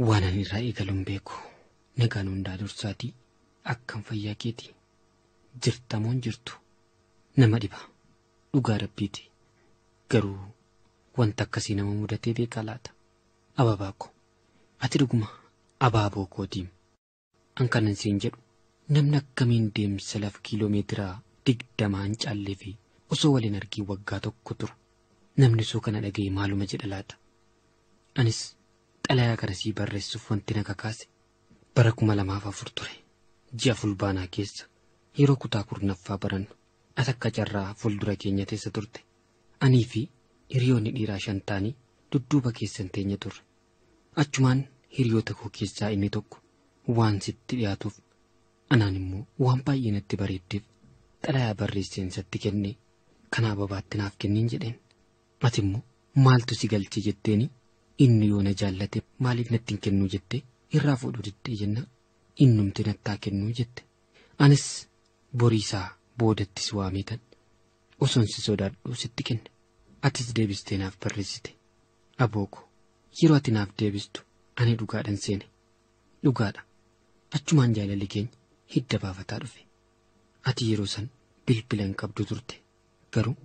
Waan ani irraa eegaluun beeku nagaan hundaa dursaatii akkam fayyaa keetii jirtamoon jirtu nama dhiba dhugaa rabbiiti garuu wanta akkasii nama mudatee beekaa laata ababaa ko ati dhuguma abaaboo kootiim an kanan siin jedhu namni akkamiin deemsa lafa kiiloomeetira 20 hin caallee fi osoo waliin argii waggaa tokko tura namni suu kana dhaga'e maaluma jedha laata anis xalayaa kana sii barreessuuf wanti na kakaase bara 2004 ture ji'a fulbaanaa keessa yeroo kutaa 10ffaa barannu ati akka carraa fuuldura keenya teessa turte anii fi hiriyoonni dhiiraa 5 ta'anii dudduuba keessan teenya turre achumaan hiriyoota koo keessaa inni tokko waan sitti dhiyaatuuf anaan immoo waan baay'ee natti bareeddeef xalayaa barreesseen isatti kenne kana ababaatti naaf kenniin jedheen ati immoo maaltu si galche jetteeni inni yoo na jaallate maaliif natti hin kennuu jette irraa fuudhuu diddee jenna innumti nattaa kennuu jette anis boriisaa boodatti si waameetan osoon si sodaadhuu sitti kenne atis deebistee naaf barreessite abooko yeroo ati naaf deebistu ani dhugaadhan seene dhugaadha achumaan jaalalli keenya hidda baafataa dhufe ati yeroo san bilbila hin qabdu turte garuu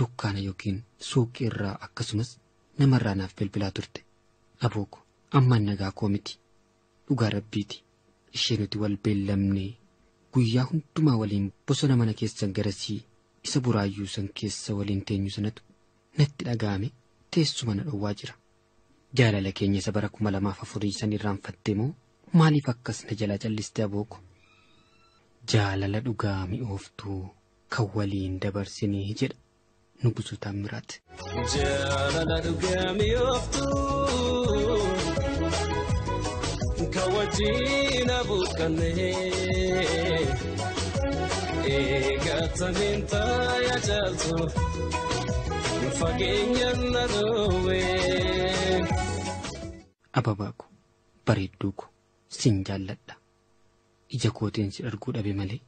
dukkaana yookiin suuqii irraa akkasumas namarraa naaf bilbilaa turte abooko ammaan nagaa koo miti dhugaa rabbiiti ishee nuti wal beellamnee guyyaa hundumaa waliin bosona mana keessan garasii isa buraayyuu san keessa waliin teenyu sanatu natti dhaga'ame teessuma na dhowwaa jira jaalala keenya isa bara 2004 san irraanfattee moo maaliif akkas na jalaa calliste abooko jaalala dhugaa mi'ooftuu kan waliin dabarsinee jedha Nugusuu Taammiraat. Jaalala dhugaa mi'ooftuu kan wajjin abuuqqannee eeggataniin taayaa caaltu fageenyaan na dhoowwee. Ababaa ko bareedduu ko sin jaalladha ija kootiin si arguu dhabe malee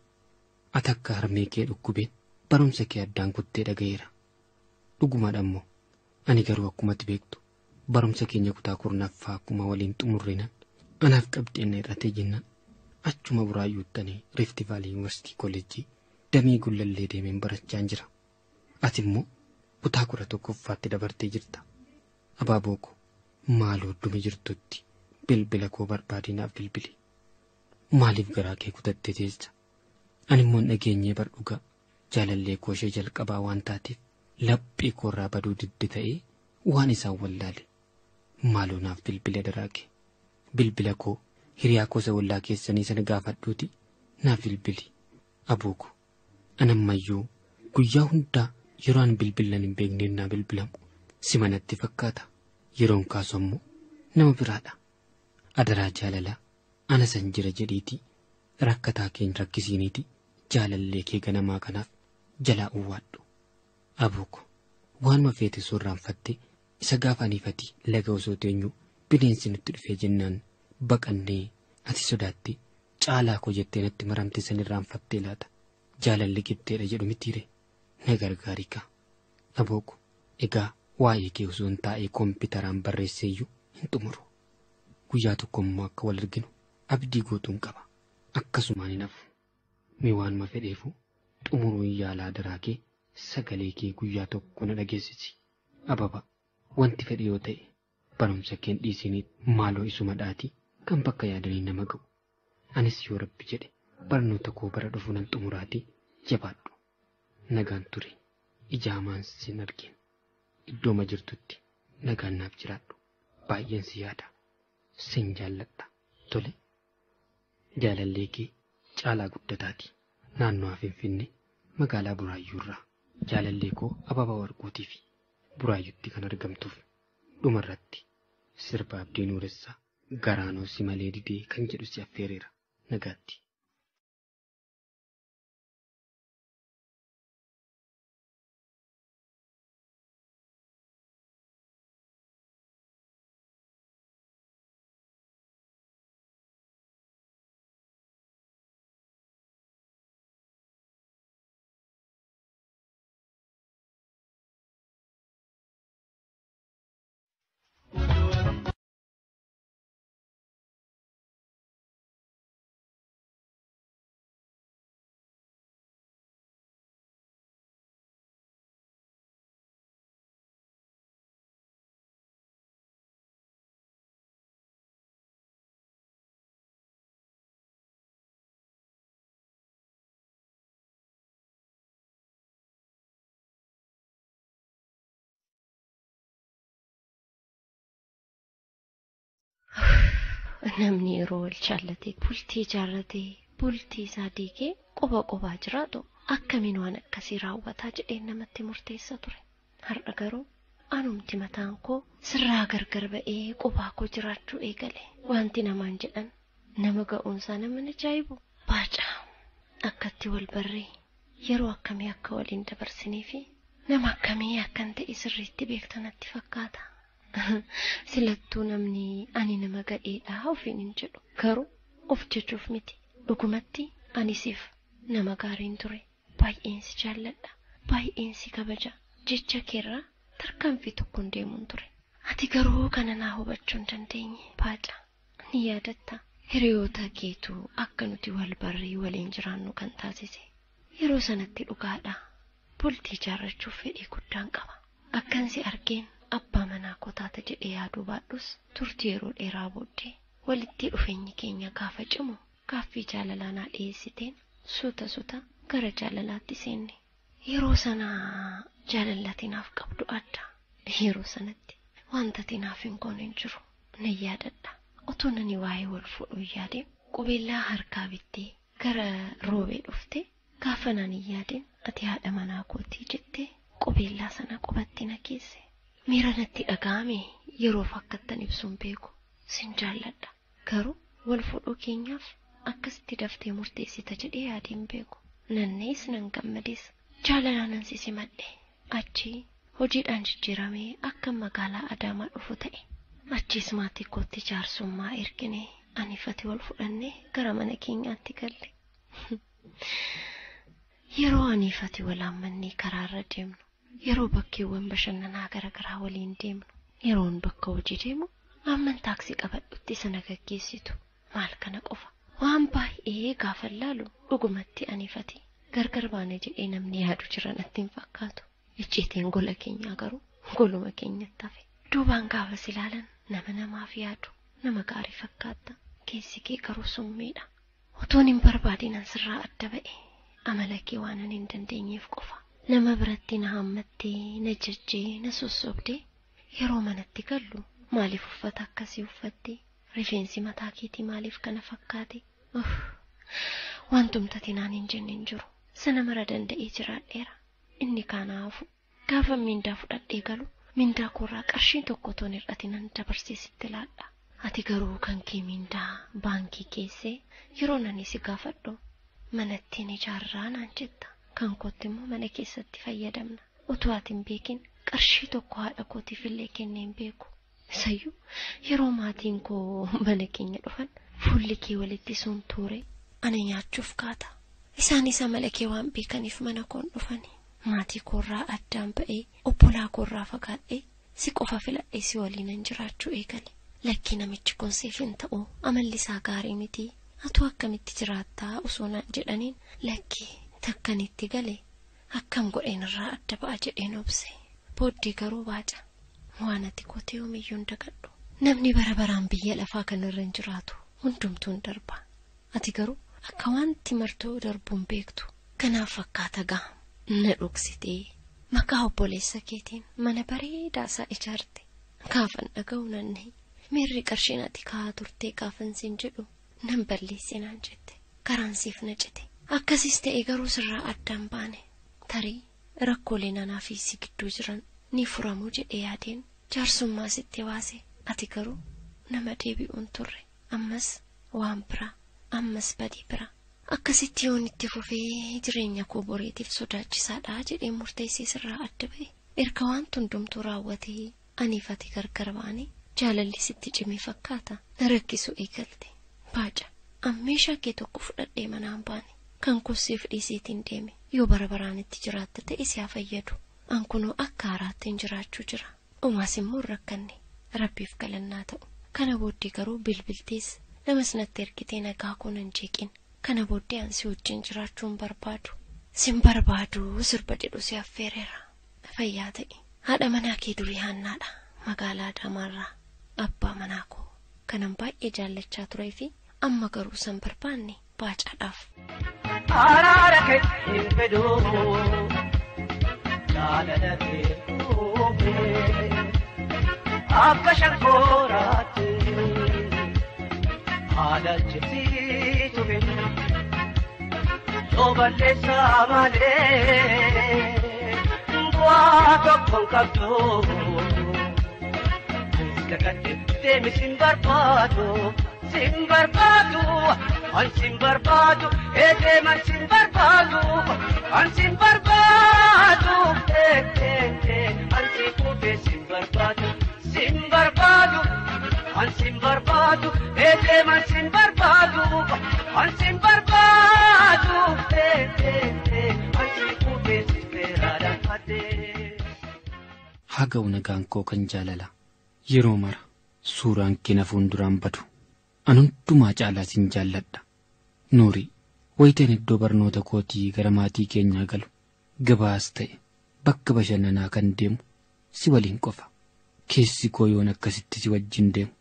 ati akka harmee kee dhukkubeen barumsa kee addaan kuttee dhaga'eera. Dhugumaadha immoo ani garuu akkumatti beektu barumsa keenya kutaa 10ffaa akkuma waliin xumurreenan anaaf qabxeen na hir'atee jennaan achuma buraayyuuttanii Rift Valley Yuunivarsiitii Kolleejjii damee gullallee deemeen barachaan jira. Ati immoo kutaa 11ffaatti dabartee jirta. Abaaboo ko maaloo adduma jirtutti bilbila koo barbaadinaaf bilbili. Maaliif garaa kee kutattee teessa? Ani immoo hin dhageenyee bar dhugaa jaalallee koo ishee jalqabaa waan taateef laphee koorraa baduu didde ta'ee waan isaan wallaale. Maaloo naaf bilbila daraake. Bilbila koo hiriyaa koo isa wallaa keessanii sana gaafadhuuti naaf bilbili. Abooko anammayyuu guyyaa hundaa yeroo an bilbilan hin beekneen naa bilbilamu si manatti fakkaata. Yeroon kaasu ammoo nama biraadha. Adaraa jaalalaa ana san jira jedhiitii rakkataa keen rakkisiiniiti jaalallee kee ganamaa kanaaf jalaa uwwaadhu. Abooko waanuma feete sorraanfattee isa gaafa aniifati laga osoo teenyu bineensi nutti dhufee jennaan baqannee ati sodaatte caalaa koo jettee natti maramte san irraanfattee laata jaalalli qixxeedha jedhu mitiire na gargaarii kaa. Abooko egaa waa'ee kee osoo hin taa'ee kompiitaraan barreesseeyyuu hin xumuru. Guyyaa tokko immoo akka wal arginu abdii guutuun qaba. Akkasumaan hin hafu. Mee waanuma fedheefu xumuruun yaalaa daraa kee sagalee kee guyyaa tokko na dhageessisi. Ababa wanti fedhe yoo ta'e barumsa keen dhiisiniit maaloo isuma dhaatii kan bakka yaadanii nama ga'u. Anis yoo rabbi jedhe barnoota koo bara dhufu nan xumuraatii jabaadhu. Nagaan ture ija hamaan sin argin. Iddooma jirtutti nagaan naaf jiraadhu. Baay'een si yaada. Sin jaalladha. Tole jaalallee kee caalaa guddataati. Naannoo Finfinnee magaalaa Buraayyuurraa jaalallee koo Ababaa Warquutii fi Buraayyuutti kan argamtuuf dhumarratti sirba Abdii Nuuressaa Garaanoo si malee didee kan jedhu si affeereera. Nagaatti. Namni yeroo wal jaallatee bultii ijaarratee bultii isaa diigee qoba qobaa jiraatu akkamiin waan akkasii raawwataa jedheen namatti murteessa ture. Har'a garuu anumti mataan koo sirraa gargar ba'ee qobaa koo jiraachuu eegale. Wanti namaan jedhan nama ga'uunsaa nama ajaa'ibu. Baacaa akkatti wal barree yeroo akkamii akka waliin dabarsinee fi nama akkamii akkan ta'e sirriitti beektu natti fakkaata. Silattuu namni ani nama gadheedha ofiin hin jedhu garuu of jechuuf miti. Dhugumatti ani siif nama gaariin ture. Baay'een si jaalladha. Baay'een si kabaja. Jecha keerraa tarkaanfii tokkoon deemuun ture. Ati garuu kana naa hubachuu hin dandeenye. Baacaa ni yaadatta. Hiriyoota keetu akka nuti wal barree waliin jiraannu kan taasise. Yeroo sanatti dhugaadha. Bultii ijaarrachuuf fedhii guddaan qaba. Akkan si argeen abbaa manaa koo taata jedhee yaaduu baadhus turtii yeroo dheeraa booddee walitti dhufeenyi keenya gaafa cimu gaaffii jaalalaa naa dhiyeessiteen suuta suuta gara jaalalaatti seenne. Yeroo sana jaalala ati naaf qabdu adda. Yeroo sanatti wanta ati naaf hin goone hin jiru. Nan yaadadha. Otoo nani waa'ee wal fuudhuu hin yaadin qubeellaa harkaa bittee gara roobee dhufte gaafa naan hin yaadin ati haadha manaa kootii jettee qubeellaa sana qubatti na keesse. Miira natti dhaga'ame yeroof akkattan ibsuun beeku sin jaalladha. Garuu wal fuudhuu keenyaaf akkasitti daftee murteessita jedhee yaadeen beeku. Nannees nan gammades. Jaalalaa nan si simadhe. Achii hojiidhaan jijjiiramee akka magaalaa Adaamaa dhufu ta'e. Achiis maatii kootti jaarsummaa ergine anifati wal fudhannee gara mana keenyaatti galle. Yeroo anifati wal haammannee karaarra deemnu, yeroo bakkeewwan bashannanaa garaagaraa waliin deemnu, yeroon bakka hojii deemu amman taaksii qabadhutti sana gaggeessitu maal kana qofa. Waan baay'ee gaafa laalu dhugumatti anifati gargar baana jedhee namni yaadu jira natti hin fakkaatu. Icciitiin gola keenyaa garuu goluma keenyatti hafe. Duubaan gaafas ilaalan nama namaaf yaadu nama gaarii fakkaatta. Keessi kee garuu summiidha. Otoon hin barbaadinan sirraa adda ba'e amala kee waan ani hin dandeenyeef qofa. Nama biratti na haammattee, na jajjee, na sossobdee yeroo manatti gallu maaliif uffata akkasii uffatte? Rifeensi mataa keetii maaliif kana fakkaate? Wantumti ati naan hin jenne hin jiru. Sana mara danda'ee jiraadheera. Inni kanaafu gaafa mindaa fudhadhee galu mindaa koorraa qarshiin tokko otoon hir'atinan dabarsee sitti laadha. Ati garuu kan kee mindaa baankii keessee yeroo nani si gaafadhu manattiin ijaarraa naan jetta. Kan kootti immoo mana keessatti fayyadamna. Utuu ati hin beekin qarshii tokko haadha kootiif illee kennee hin beeku. Isayyuu yeroo maatiin koo mana keenya dhufan fuulli kee walitti suntuure ana nyaachuuf kaata. Isaanis amala kee waan beekaniif mana koon dhufani. Maatii koorraa addaan ba'ee obbolaa koorraa fagaadhee si qofa filadhee si waliinan jiraachuu eegale. Lakkii namichi kun siif hin ta'u amalli isaa gaarii miti. Atuu akkamitti jiraattaa osoo naan jedhaniin lakkii takkan itti gale akkam godheen irraa adda ba'a jedheen obse. Booddee garuu baaca. Waan ati gootee yoomiyyuu hin dagadhu. Namni bara baraan biyya lafaa kanarra hin jiraatu hundumtuu hin darba. Ati garuu akka wanti martuu darbuun beektu. Kanaaf fakkaata ga'a. Na dhoksitee maqaa obboleessa keetiin mana bareedaa isaa ijaarte. Gaafan dhaga'u nanne miirri qarshiin ati kaa'aa turtee gaafan siin jedhu nan balleesse naan jette. Karaan siif na cite. Akkasis ta'e garuu sirraa addaan baane. Tarii rakkooleen anaa fi si gidduu jiran ni furamuu jedhee yaadeen jaarsummaa sitti baase. Ati garuu nama deebi'uun turre. Ammas waan biraa, ammas badii biraa. Akkasitti yoon itti fufee jireenya koo boreetiif sodaachisaadha jedhee murteessee sirraa adda ba'e. Erga waan hundumtuu raawwatee aniif ati gargar baane jaalalli sitti cimee fakkaata. Na rakkisu eegalte. Baaca meeshaa kee tokko fudhadhee manaan baane. Kan kossiif dhiiseetiin deeme. Yoo bara baraan itti jiraatta ta'e si haa fayyadu. An kunoo akka haaraattiin jiraachuu jira. Umaas immoo hin rakkanne. Rabbiif galannaa ta'u. Kana booddee garuu bilbiltees namas natti ergitee nagaa koo nan jeeqin. Kana booddee an si wajjin jiraachuu hin barbaadu. Sin barbaadu sirba jedhu si affeereera. Fayyaa ta'e. Haadha manaa kee durii Haannaadha. Magaalaa Adaamaarraa. Abbaa manaa koo kanan baay'ee jaallachaa turee fi amma garuu san barbaanne baacaadhaaf. Araara kee hin fedhu jaalala kee quufee akka shankooraatti Haadha cimsiitu yoo balleessaa malee bu'aa tokko hin qabdu. Kakadhe deemi sin barbaadu sin barbaadu an sin barbaadu eedeeman sin barbaadu an sin barbaadu an si fuutee sin barbaadu sin barbaadu an sin barbaadu eedeeman sin barbaadu an sin barbaadu an si fuutee si beeraadhaan fadhee. Haa ga'u nagaan koo kan jaalala. Yeroo mara suuraan kee na fuulduraan badu. An hundumaa caalaa sin jaalladha. Nuurii, wayiteen iddoo barnoota kootii gara maatii keenyaa galu gabaas ta'e bakka bashannanaa kan deemu si waliin qofa. Keessi koo yoon akkasitti si wajjin deemu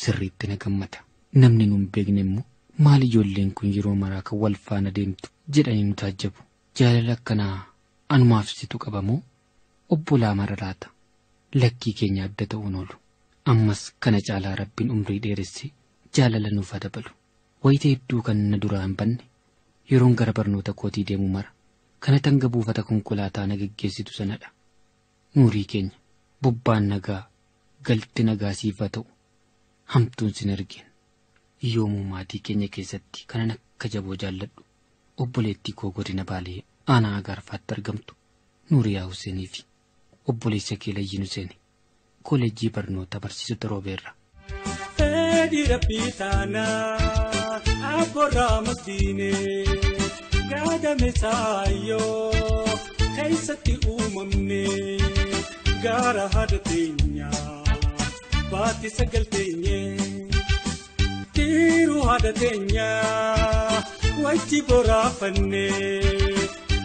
sirriitti na gammada. Namni nu hin beekne immoo maal ijoolleen kun yeroo maraa kan wal faana deemtu jedhanii nu taajjabu. Jaalala akkanaa anumaaf situ qabamoo obbolaa mara laata? Lakkii keenya adda ta'uun oolu. Ammas kana caalaa Rabbiin umrii dheeressee jaalala nuuf haa dabalu. Wayita hedduu kan na duraa hin banne yeroon gara barnoota kootii deemu mara kana tanga buufata konkolaataa na geggeessitu sanadha. Nuurii keenya bobbaan nagaa galti nagaa siif haa ta'u hamtuun sin argin. Yoomuu maatii keenya keessatti kanan akka jaboo jaalladhu obboleettii koo godina Baalee aanaa Agaarfaatti argamtu Nuuriyaa Huseenii fi obboleessa kee Layyiin Huseen koolejjii barnoota barsiisota Roobeerra. Fedhi Rabbii taanaa abboorraa madiinee gaadame saayyoo keessatti uumamne gaara haadha teenyaa baatti sagal teenyee tiiruu haadha teenyaa wajji boraafannee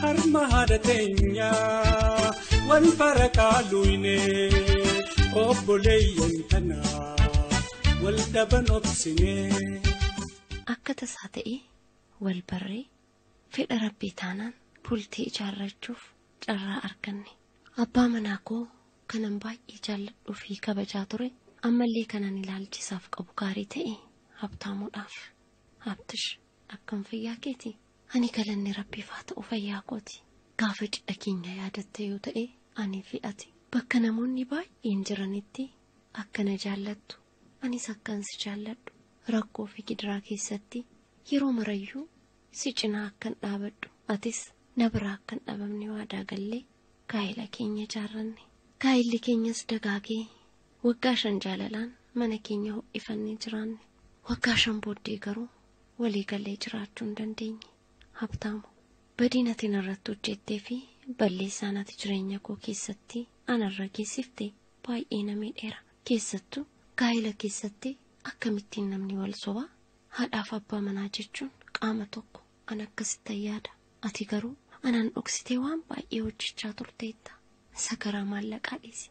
harma haadha teenyaa wal farakaa luynee obboleeyyan tanaa wal dhaban obsinee. Akka tasaa ta'e wal barree fedha Rabbii taanaan bultii ijaarrachuuf carraa arganne. Abbaa manaa koo kanan baay'ee jaalladhuu fi kabajaa ture ammallee kanan ilaalchisaaf qabu gaarii ta'e Habtaamuudhaaf. Habtish akkam fayyaa keeti? Ani galanni Rabbiif haa ta'u fayyaa kooti. Gaafa cidha keenya yaadatte yoo ta'e ani fi ati bakka namoonni baay'een jiranitti akka na jaallattu anis akkan si jaalladhu rakkoo fi gidiraa keessatti yeroo marayyuu si cinaa akkan dhaabadhu atis na biraa akkan dhabamne waadaa gallee gaa'ela keenya ijaarranne. Gaa'elli keenyas dagaagee waggaa 5 jaalalaan mana keenya ho'ifannee jiraanne. Waggaa 5 booddee garuu walii gallee jiraachuu hin dandeenye. Habtaamu, badiin ati narratti hojjettee fi balleessaan ati jireenya koo keessatti anarra geessifte baay'ee na miidheera. Keessattuu gaa'ela keessatti akkamittiin namni wal sobaa? Haadhaaf abbaa manaa jechuun qaama tokko an akkasitti yaada. Ati garuu anaan dhoksitee waan baay'ee hojjechaa turteetta. Sagaraa maallaqaa dhiisi.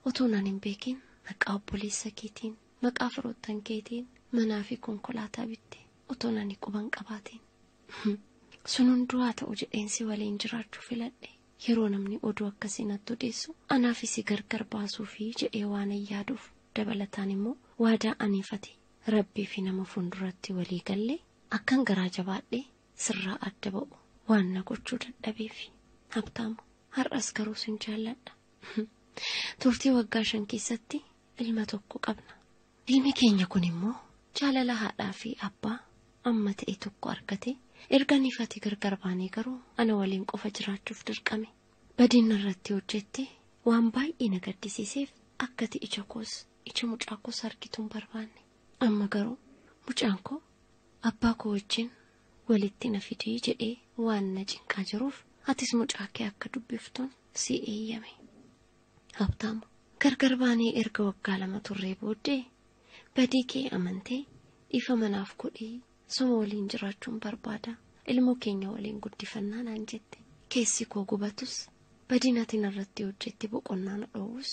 Otoo naan hin beekin maqaa obboleessa keetiin, maqaa firoottan keetiin manaa fi konkolaataa bitte otoo nani quban qabaatiin. Sun hunduu haa ta'u jedheen si waliin jiraachuu filadhe. Yeroo namni oduu akkasii natti odeessu anaafis gargar baasuu fi jedhee waan hin yaaduuf dabalataan immoo waadaa aniifate Rabbii fi nama fuulduratti walii gallee akkan garaa jabaadhee sirraa adda ba'u waan na gochuu dadhabeef. Habtaamu, har'as garuu sin jaalladha. Turtii waggaa 5 keessatti ilma tokko qabna. Ilmi keenya kun immoo jaalala haadhaa fi abbaa amma ta'e tokko argate erga nifati gargar baanee garuu ana waliin qofa jiraachuuf dirqame. Badiin irratti hojjette waan baay'ee na gaddisiiseef akkati ija koos ija mucaa koos argitu hin barbaanne. Amma garuu mucaan koo abbaa koo wajjin walitti na fidii jedhee waan na cinqaa jiruuf atis mucaa kee akka dubbiftuun si eeyyame. Habtaamu, gargar baanee erga waggaa 2 turree booddee badii kee amantee dhiifa manaaf godhii suma waliin jiraachuun barbaada. Ilmoo keenya waliin guddifannaa naan jette. Keessi koo gubatus badiin ati narratti hojjette boqonnaa na dhoowwus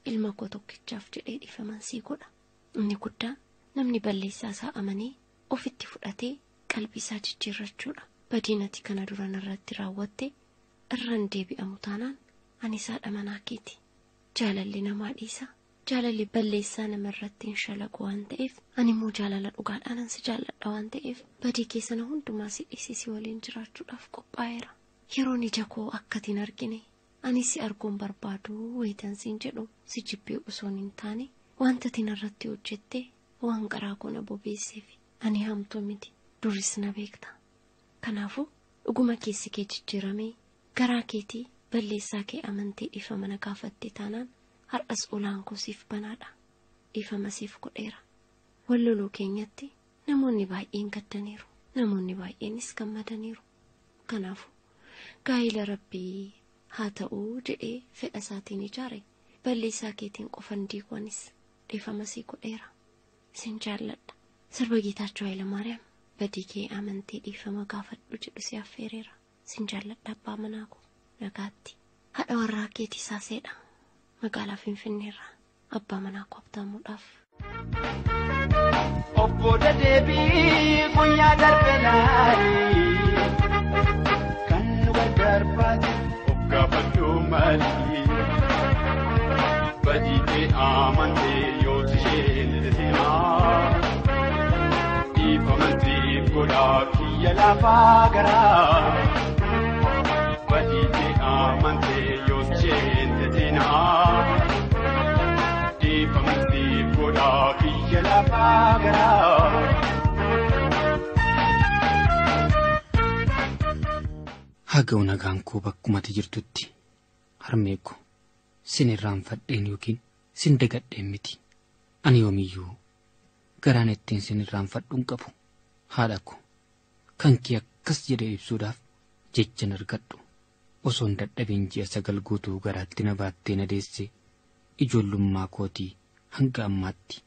ilma koo tokkichaaf jedhee dhiifaman sii godha. Inni guddaan namni balleessaa isaa amanee ofitti fudhatee qalbii isaa jijjiirrachuudha. Badiin ati kana dura narratti raawwatte irraan deebi'amu taanaan ani haadha manaa keeti. Jaalalli namaa dhiisa, Jaalalli balleessaa namarratti hin shalaqu waan ta'eef ani immoo jaalala dhugaadhaan si jaalladha waan ta'eef badii kee sana hundumaa si dhiisee si waliin jiraachuudhaaf qophaa'eera. Yeroon ija koo akkatiin argine ani si arguun barbaadu wayitan siin jedhu si jibbee osoo hin taane wanta atiin irratti hojjette waan garaa koo na bobeesseef ani hamtuu miti duris na beekta. Kanaafuu dhuguma keessi kee jijjiiramee garaa keetii balleessaa kee amantee dhiifama na gaafatte taanaan har'as olaan koo siif banaadha. Dhiifama siif godheera. Wal loluu keenyatti namoonni baay'een gaddaniiru. Namoonni baay'eenis gammadaniiru. Kanaafuu gaa'ila rabbii haa ta'uu jedhee fedha isaatiin ijaare balleessaa keetiin qofan diiguunis dhiifama sii godheera. Sin jaalladha. Sirba Geetaachoo Hayilamaariyaam badii kee amantee dhiifama gaafadhu jedhu si affeereera. Sin jaalladha abbaa manaa koo nagaatti. Haadha warraa keetii saaseedha. Magaalaa Finfinneerraa abbaa manaa koo abtaamuudhaaf. Obbo Dadeebii guyyaa darbe laali kan nu gargaar baate of gaafadhu maali. Badii kee amantee yoo isheen seenaa dhiifamantiif godhaa kiyya lafaa garaa. Badii kee amantee yoo isheen seenaa dhiifamantiif godhaa kiyya lafaa garaa. Haa ga'u nagaan koo bakkuma ati jirtutti harmee koo sin irraanfadheen yookiin sin dagadheen miti. Ani yoomiyyuu garaan ittiin sin irraanfadhu hin qabu. Haadha koo kan kee akkas jedhee ibsuudhaaf jechan argadhu. Osoon dadhabeen ji'a 9 guutuu garaatti na baattee na deesse ijoollummaa kootii hanga ammaatti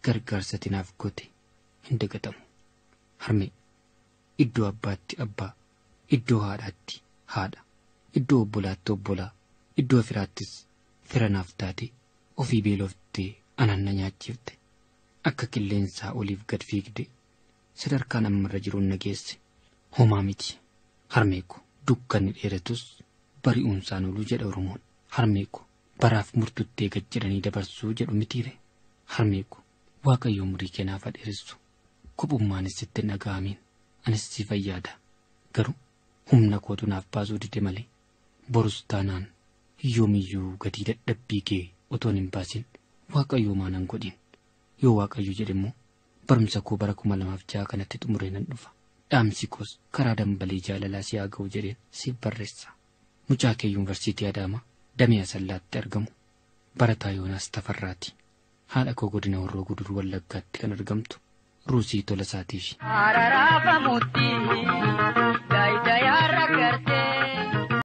gargaarsa tinaaf goote hin dagatamu. Harmee iddoo abbaatti abbaa, iddoo haadhaatti haadha, iddoo obbolaatti obbolaa, iddoo firaattis fira naaf taate ofii beeloftee anaan na nyaachifte. Akka qilleensaa oliif gad fiigde sadarkaan ammarra jiruun na geesse. Homaa miti harmee koo dukkanni dheeratus bari'uunsaan ooluu jedha Oromoon. Harmee koo baraaf murtuttee gad jedhanii dabarsuu jedhu mitiire. Harmee koo Waaqayyo umurii kee naaf haa dheeressu. Kophummaanis sitti hin dhaga'amiin anis si fayyaada. Garuu humna kootu naaf baasuu dide malee borus taanaan yoomiyyuu gatii dadhabbii kee otoon hin baasin Waaqayyo maanan godhin. Yoo Waaqayyo jedhe immoo barumsa koo bara 2006 kanatti xumuree nan dhufa. Dhaamsi koos karaa dambalii jaalalaa si haa ga'u jedheen siif barreessa. Mucaa kee Yuunivarsiitii Adaamaa Damee Asallaatti argamu Barataa Yoonaas Tafarraati. Haadha koo godina Horroo Guduruu Wallaggaatti kan argamtu Ruusii Tolasaatiif. Araraafamutti daayitayaarra gartee.